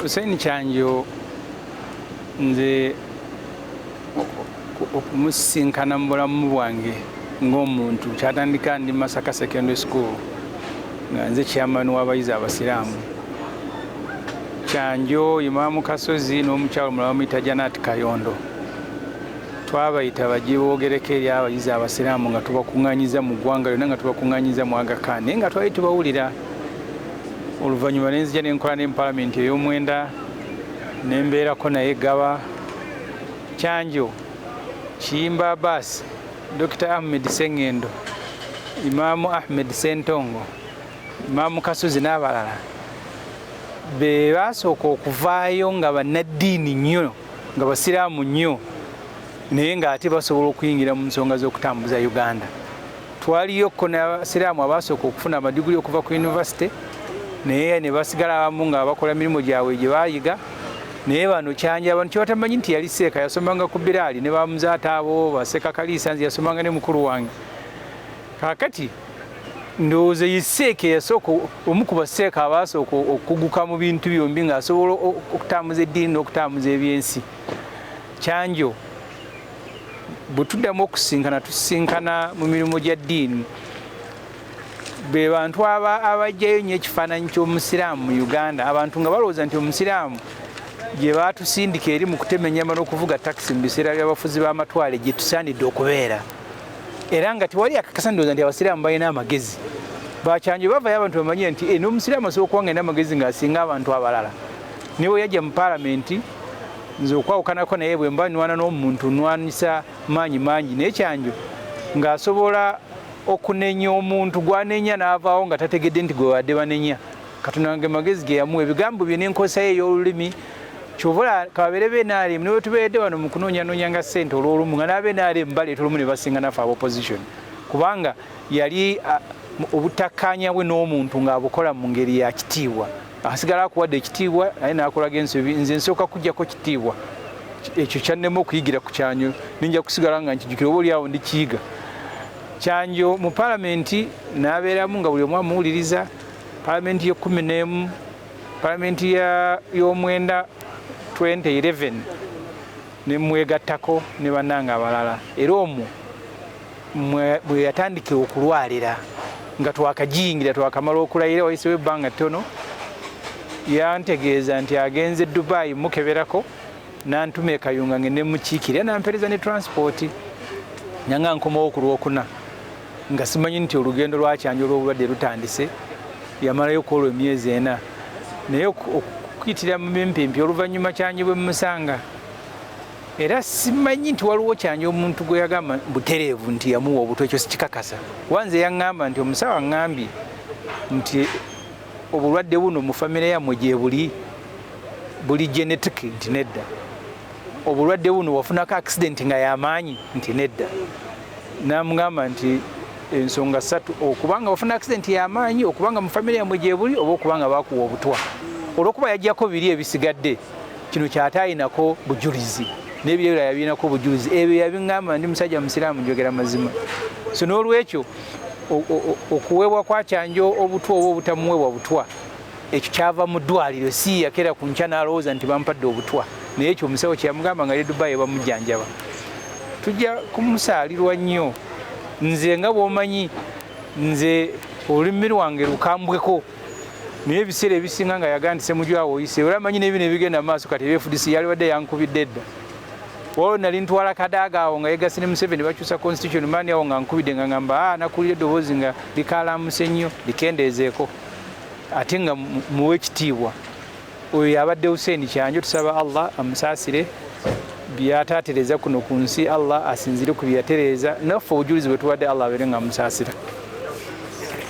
Hussein Kyanjo, nze okumusisinkana mu bulamu bwange ng'omuntu kyatandika ndi Masaka Secondary School, nga nze chairman w'abayizi abasiraamu. Kyanjo, Imaamu Kasozi n'omukyalo omulala bamuyita Janat Kayondo, twabayita bajje boogereko eri abayizi abasiraamu nga tubakuŋŋanyiza mu ggwanga lyonna, nga tubakuŋŋanyiza mu Aga Khan, naye nga twali tubawulira. Oluvannyuma ne nzija ne nkola ne palamenti ey'omwenda, ne mbeerako naye gaba Kyanjo, Kiyimba Abbas, Dr Ahmed Sengendo, Imaamu Ahmed Sentongo, Imaamu Kasozi n'abalala be baasooka okuvaayo nga bannaddiini nnyo, nga basiraamu nnyo, naye ng'ate basobola okuyingira mu nsonga z'okutambuza Uganda. Twaliyokko n'abasiraamu abaasooka okufuna amadiguli okuva ku yunivasite, naye ne basigala abamu nga bakola mirimu gyabwe gye baayiga. Naye bano Kyanja, abantu kyebatamanyi nti yali seeka, yasomanga ku Biraali ne bamuzaata abo baseeka Kaliisa, nze yasomanga ne mukulu wange. Kaakati ndowooza ye seeka eyasooka, omu ku baseeka abaasooka okukuguka mu bintu byombi, ng'asobola okutambuza eddiini n'okutambuza ebyensi. Kyanjo bwe tuddamu okusinkana, tusisinkana mu mirimu gya ddiini. Be bantu abajjayo nnyo ekifaananyi ky'omusiraamu mu Uganda, abantu nga balowooza nti omusiraamu gye baatusindika eri mu kutema ennyama n'okuvuga takisi mu biseera by'abafuzi b'amatwale gye tusaanidde okubeera, era nga tewali akakasa. Ndowooza nti abasiraamu balina amagezi. Bakyanjo bavayo abantu bamanye nti n'omusiraamu asobola okuba nga alina amagezi ng'asinga abantu abalala. Naye bwe yajja mu paalamenti, nze okwawukanako naye, bwe mba nwana n'omuntu nwanisa maanyi mangi, naye Kyanjo ng'asobola okunenya omuntu gwanenya n'avaawo nga tategedde nti gwe badde banenya. Katonda wange, magezi ge yamuwa, ebigambo bye n'enkozesa ye ey'olulimi. Kyova kababeere be NRM, ne wetubeeredde wano mu kunoonyanoonya nga ssente olw'olumu, nga n'abe NRM baleeta olumu ne basinga naffe aba opposition, kubanga yali obutakkaanya bwe n'omuntu ng'abukola mu ngeri ya kitiibwa. Asigala akuwadde ekitiibwa naye n'akolaga ensobi. Nze nsooka kuggyako kitiibwa. Ekyo kyannema okuyigira ku Kyanjo, ninja kusigala nga nkijjukira, oba oliawo ndikiyiga. Kyanjo mu palamenti n'abeeramu nga buli omu amuwuliriza. Palamenti y'e11, palamenti y'omwenda 2011, nemwegattako ne bannange abalala, era omwo bwe yatandikira okulwalira nga twakagiyingira, twakamala okulayira, wayisewo ebbanga ttono, yantegeeza nti agenze Dubai mukeberako, nantuma e Kayunga ngende mukiikire, nampereza ne transport, nanga nkomawo ku Lwokuna, nga simanyi nti olugendo lwa Kyanjo olw'obulwadde lutandise. Yamalayo kwolwo emyezi 4, naye okuyitira mu bimpimpi oluvannyuma Kyanjo bwe mumusanga, era simanyi nti waliwo Kyanjo omuntu gwe yagamba butereevu nti yamuwa obutwa. Ekyo sikikakasa, kuba nze yaŋŋamba nti omusawo aŋŋambye nti obulwadde buno mu famire yammwe gye buli, buli genetic, nti nedda. Obulwadde buno wafunako accident nga yamaanyi? Nti nedda. Namugamba nti ensonga ssatu: okubanga wafuna accident yamaanyi, okubanga mu famire yammwe gye buli, oba okubanga bakuwa obutwa. Olwokuba yajjako biri ebisigadde, kino kyataayinako bujulizi, n'ebiri ebirala yabirinako obujulizi. Ebyo yabiŋŋamba, ndi musajja musiraamu, njogera mazima. So n'olwekyo okuweebwa kwa Kyanjo obutwa oba obutamuweebwa butwa, ekyo kyava mu ddwaliro, si yakera ku nkya n'alowooza nti bampadde obutwa. Naye ekyo omusawo kyeyamugamba nga ali Dubai bamujjanjaba. Tujja kumusaalirwa nnyo. Nze nga bw'omanyi, nze olulimi lwange lukambweko, naye ebiseera ebisinga nga yagaa nti Semujwawo oyise, era amanyi n'ebino ebigenda mu maaso kati ebya FDC, yalibadde yankubidde edda. Waliwo nali ntwala Kadaaga awo nga yegase ne Museveni bakyusa constitution, mani awo nga nkubidde, nga ngamba, nakulira eddoboozi nga likaalamuse nnyo, likendeezeeko, ate nga muwe ekitiibwa. Oyo yabadde Hussein Kyanjo. Tusaba Allah amusaasire byataatereeza kuno ku nsi, Allah asinzire ku byeyatereeza, naffe obujulizi bwe tuwadde, Allah abeere nga amusaasira.